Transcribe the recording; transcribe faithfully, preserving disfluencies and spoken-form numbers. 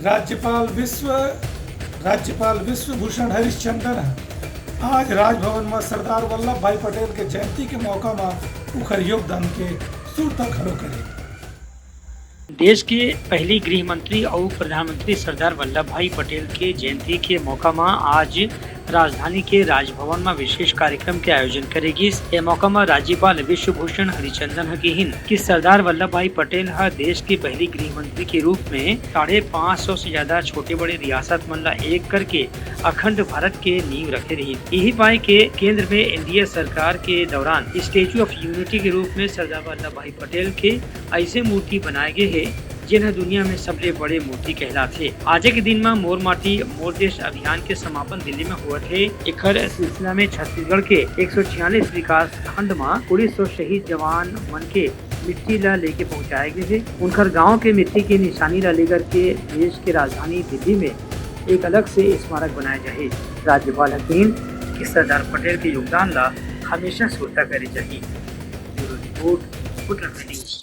राज्यपाल विश्व राज्यपाल विश्वभूषण हरिश्चंदन ह आज राजभवन म सरदार वल्लभ भाई पटेल के जयंती के मौका म उखर योगदान के सुरता घलो करे। देश के पहली गृह मंत्री अउ प्रधानमंत्री सरदार वल्लभ भाई पटेल के जयंती के मौका म आज राजधानी के राजभवन म विशेष कार्यक्रम के आयोजन करे गिस। ए मौका म राज्यपाल विश्वभूषण हरिचंदन ह किहिन कि सरदार वल्लभ भाई पटेल ह देश के पहली गृह मंत्री के रूप में साढ़े पाँच सौ से ज्यादा छोटे बड़े रियासत मन ला एक करके अखंड भारत के नींव रखे रहिन। यही पाए के केंद्र में एनडीए सरकार के दौरान स्टैच्यू ऑफ यूनिटी के रूप में सरदार वल्लभ भाई पटेल के ऐसे मूर्ति बनाए गए हे, जेन ह दुनिया में सबले बड़े मूर्ति कहलाथे। आजे के दिन म मोर माटी मोर देश अभियान के समापन दिल्ली में होवत हे। एखर सिलसिला में छत्तीसगढ़ के एक सौ छियालीस विकास खंड म उन्नीस सौ शहीद जवान मन के मिट्टी ला लेके पहुंचाए गए हे। उनकर गांव के मिट्टी के निशानी ला लेकर के देश के राजधानी दिल्ली में एक अलग से स्मारक बनाए जाही। राज्यपाल ह किहिन कि सरदार पटेल के योगदान ला हमेशा सुरता करे जाही। Bureau report, Uttarakhand news.